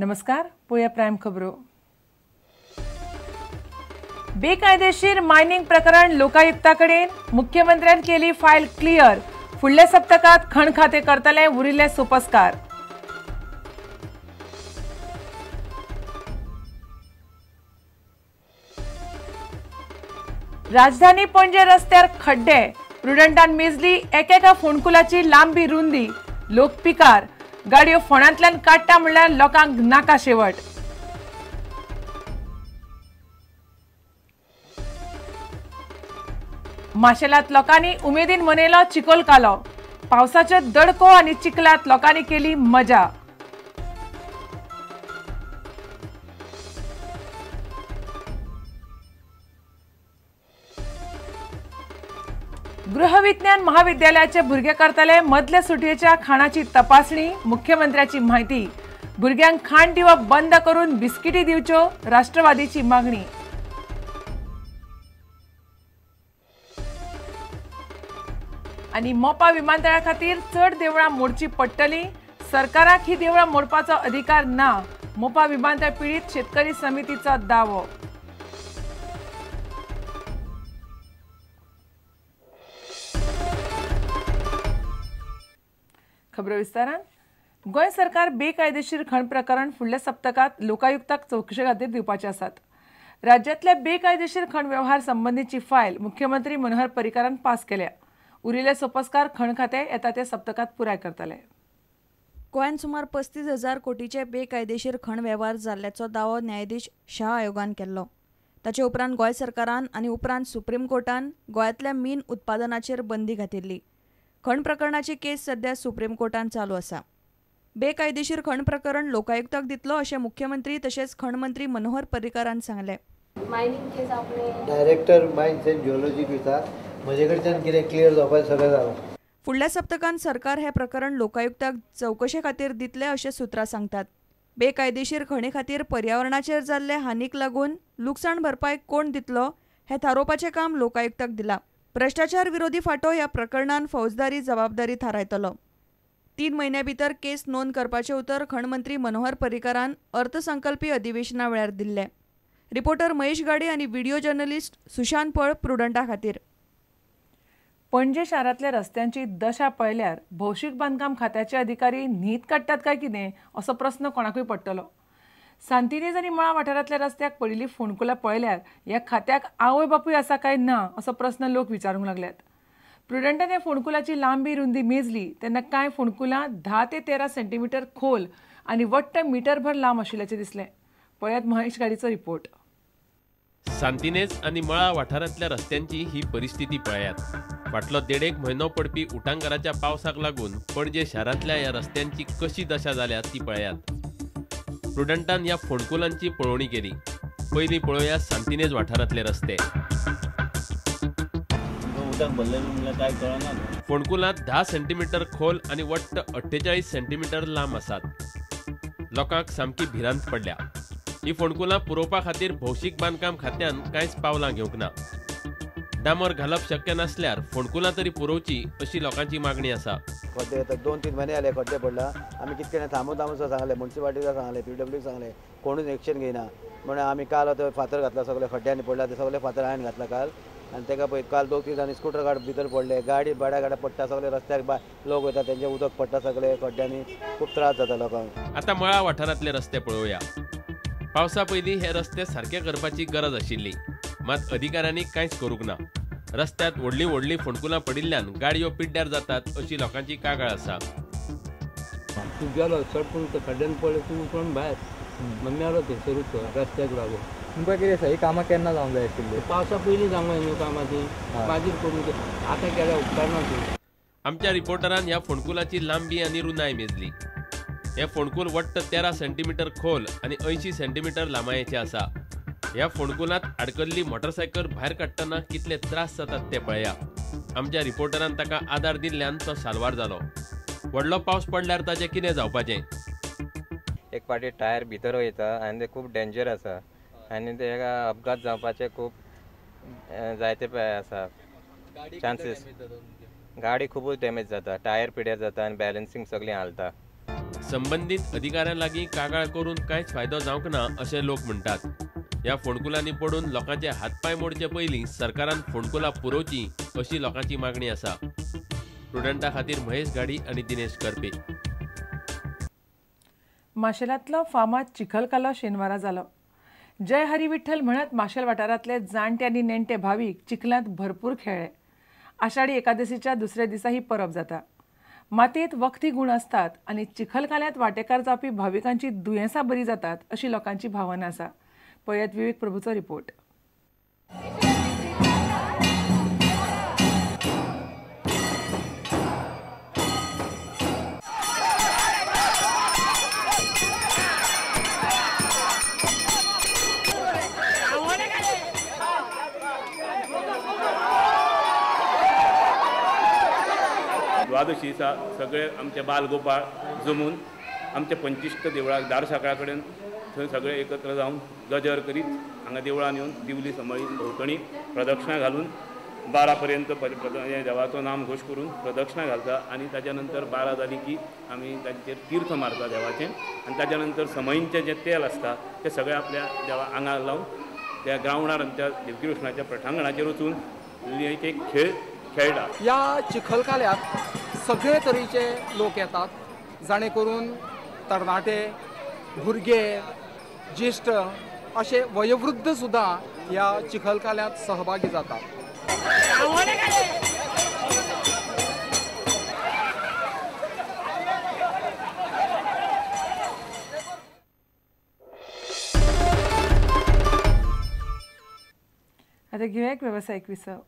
नमस्कार, पळोवया प्रायम खबरो. बेकायदेशीर मायनिंग प्रकरण लोकायुक्ता कडेन, मुख्यमंत्र्यान केली फायल क्लियर. फुडल्या सप्तकात खण खाते करतले उरिल्ले सोपस्कार. राजधानी पणजे रस्त्यार खड्डे, प्रुडंटान मेजली एकेका फोंडकुलाची लांबी रुंदी. लोक पिकार, गाडयो फोंडांतल्यान काडटा म्हणल्यार लोकांक नाका शेवट. माशेलांत लोकांनी उमेदीन मनयलो चिकोल कालो. पावसाच्यो दडको आनी चिखलांत लोकांनी केली मजा. गृहविज्ञान महाविद्यालयाचे भुरगे करतले मदले सुटयेच्या खाणाची तपासणी, मुख्यमंत्र्याची म्हायती. भुरग्यांक खाण दिवप बंद करून बिस्किटी दिवच्यो, राष्ट्रवादीची मागणी. आनी मोपा विमानतळा खातीर चड देवळां मोडची पडटली, सरकाराक ही देवळां मोडपाचो अधिकार ना, मोपा विमानतळ पिडीत शेतकरी समितीचो दावो. खबरो विस्तारान. गोंय सरकार बेकायदेशीर खण प्रकरण फुडल्या सप्तकात लोकायुक्ताक चवकशे खातीर दिवपाचे आसात. राज्यांतल्या बेकायदेशीर खण व्यवहार संबंदीची फायल मुख्यमंत्री मनोहर पर्रीकारान पास केल्या. उरिल्ले सोपस्कार खण खाते येता ते सप्तकात पुराय करतले. गोंयांत सुमार 35,000 कोटीचे बेकायदेशीर खण वेव्हार जाल्ल्याचो दावो न्यायाधीश शाह आयोगान केल्लो. ताचे उपरांत गोंय सरकारान आनी उपरांत सुप्रीम कोर्टान गोंयांतल्या मीन उत्पादनाचेर बंदी घातिल्ली. खण प्रकरणाची केस सध्या सुप्रीम कोर्टान चालू आसा. बेकायदेशीर खण प्रकरण लोकायुक्ताक दितलो अशें मुख्यमंत्री तशेंच खण मंत्री मनोहर पर्रीकारान सांगलें. डायरेक्टर मायन्स एंड जिओलॉजी विचार म्हजे कडच्यान कितें क्लियर जावपाचें सगळें जालां. फुडल्या सप्तकांत सरकार हें प्रकरण लोकायुक्ताक चवकशे खातीर दितले अशें सुत्रां सांगतात. बेकायदेशीर खणी खातीर पर्यावरणाचेर जाल्ले हानीक लागून लुकसाण भरपाय कोण दितलो हें थारोवपाचें काम लोकायुक्ताक दिलां. भ्रश्टाचार विरोधी फांटो ह्या प्रकरणान फौजदारी जबाबदारी थारायतलो. 3 म्हयन्या भितर केस नोंद करपाचें उतर खण मंत्री मनोहर पर्रीकारान अर्थसंकल्पी अधिवेशना वेळार दिल्लें. रिपोर्टर महेश गाडे आनी व्हिडिओ जर्नलिस्ट सुशांत पळ, प्रुडंटा खातीर. पणजे शारांतल्या रस्त्यांची दशा पळयल्यार भौशीक बांदकाम खात्याचे अधिकारी न्हीद काडटात काय कितें असो प्रस्न कोणाकूय पडटलो. सांतिनेज आनी मळा वाठारांतल्या रस्त्याक पडिल्ली फोंडकुलां पळयल्यार ह्या खात्याक आवय बापूय आसा काय ना असो प्रस्न लोक विचारूंक लागल्यात. प्रुडंटान ह्या फोंडकुलाची लांबी रुंदी मेजली तेन्ना कांय फोंडकुलां 10 ते 13 सेंटीमिटर खोल आनी वट्ट मिटरभर लांब आशिल्ल्याचें दिसलें. पळयात महेश गाडीचो रिपोर्ट. सांतिनेज आनी मळा वाठारांतल्या रस्त्यांची ही परिस्थिती पळयात. फाटलो 1.5 म्हयनो पडपी उटांगाराच्या पावसाक लागून पणजे शारांतल्या ह्या रस्त्यांची कशी दशा जाल्या ती पळयात. प्रुडंटान ह्या फोंडकुलांची पळोवणी केली. पयलीं पळोवया सांतिनेज वाठारांतले रस्ते. फोंडकुलांत 10 सेंटीमिटर खोल आनी वट्ट 48 सेंटीमिटर लांब आसात. लोकांक सामकी भिरांत पडल्या. ही फोंडकुलां पुरोवपा खातीर भौशीक बांदकाम खात्यान कांयच पावलां घेवंक ना. डांबर घालप शक्य नासल्यार फोंडकुलां तरी पुरोवची अशी लोकांची मागणी आसा. खड्डे येतात, 2-3 महिने जाले खड्डे पडला. आमी कितके थांबून थांबून सांगले, मुन्सिपालिटीक सांगले, पीडब्ल्यूक सांगले, कोणूच एक्शन घेयना. म्हणून आमी काल आतां फातर घातला, सगळे खड्ड्यांनी पडला ते सगळे फातर हांवें घातला काल. आनी तेका पळय काल 2-3 जाण स्कुटर काड भितर पडले, गाडी बाड्या गाड्या पडटा, सगळे रस्त्यार लोक वयता, तेंचे उदक पडटा सगळे खड्ड्यांनी, खूब त्रास जाता लोकांक. आतां मळा वाठारांतले रस्ते पळोवया. पावसा पयलीं हे रस्ते सारके करपाची गरज आशिल्ली, मात अधिकाऱ्यांनी कांयच करूंक ना. रस्त्यांत व्हडलीं व्हडलीं फोंडकुलां पडिल्ल्यान गाडयो पिड्ड्यार जातात अशी लोकांची कागाळ आसा. तूं गेलो चडपून खड्ड्यान पडलो, तूं उठून भायर मेलो थंयसरूच रस्त्याक लागून. तुमकां कितें आसा ही कामां केन्ना जावंक जाय आशिल्ली? पावसा पयलीं जावंक जाय न्हू कामां ती, मागीर करूंक आतां केल्यार उपकारना ती. आमच्या रिपोर्टरान ह्या फोंडकुलाची लांबी आनी रुंदाय मेजली. हें फोंडकूल वट्ट 13 सेंटीमिटर खोल आनी 80 सेंटीमिटर लांबायेचें आसा. ह्या फोंडकुलांत आडकल्ली मोटरसायकल भायर काडटना कितले त्रास जातात ते पळया. आमच्या रिपोर्टरान ताका आदार दिल्ल्यान तो साल्वार जालो. व्हडलो पावस पडल्यार ताचें कितें जावपाचें? एक फावटी टायर भितर वयता आनी ते खूब डेंजर आसा आनी ते अपघात जावपाचे खूब जायते आसा चान्सीस. गाडी खुबूच डॅमेज जाता, टायर पिड्यार जाता आनी बॅलन्सिंग सगळें हालता. संबंदीत अधिकाऱ्यां लागीं कागाळ करून कांयच फायदो जावंक ना अशें लोक म्हणटात. ह्या फोंडकुलांनी पडून लोकांचे हातपांय मोडचे पयलीं सरकारान फोंडकुलां पुरोवचीं अशी लोकांची मागणी आसा. प्रुडंटा खातीर महेश घाडी आनी दिनेश करपे. माशेलांतलो फामाद चिखलकालो शेनवारा जालो. जय हरी विठ्ठल म्हणत माशेल वाठारांतले जाणटे आनी नेणटे भावीक चिखलांत भरपूर खेळ्ळे. आषाढी एकादशीच्या दुसऱ्या दिसा ही परब जाता. मातयेंत वखदी गूण आसतात आनी चिखलकाल्यांत वांटेकार जावपी भाविकांची दुयेंसां बरी जातात अशी लोकांची भावना आसा. पळयात विवेक प्रभूचो रिपोर्ट. द्वादशी दिसा सगळे आमचे बालगोपाळ जमून आमच्या पंचिश्ट देवळाक दारसाकळा कडेन थंय सगळे एकत्र जावन गजर करीत हांगा देवळान येवन दिवली समळी भोंवतणी प्रदक्षिणा घालून 12 पर्यंत देवाचो नाम घोश करून प्रदक्षिणा घालता आनी ताच्या नंतर 12 जाली की आमी तांचेर तीर्थ मारता देवाचें आनी ताच्या नंतर समयींचें जें तेल आसता तें सगळें आपल्या देवा आंगार लावन त्या ग्रावंडार आमच्या देवकीकृष्णाच्या प्रठांगणाचेर वचून एक एक खेळ खेळटा. ह्या चिखलकाल्याक सगळे तरेचे लोक येतात, जाणे करून तरणाटे, भुरगे, ज्येश्ठ असे वयोवृद्ध सुद्धा ह्या चिखलकाल्यात सहभागी जातात. आता घेऊया एक व्यावसायिक विसव.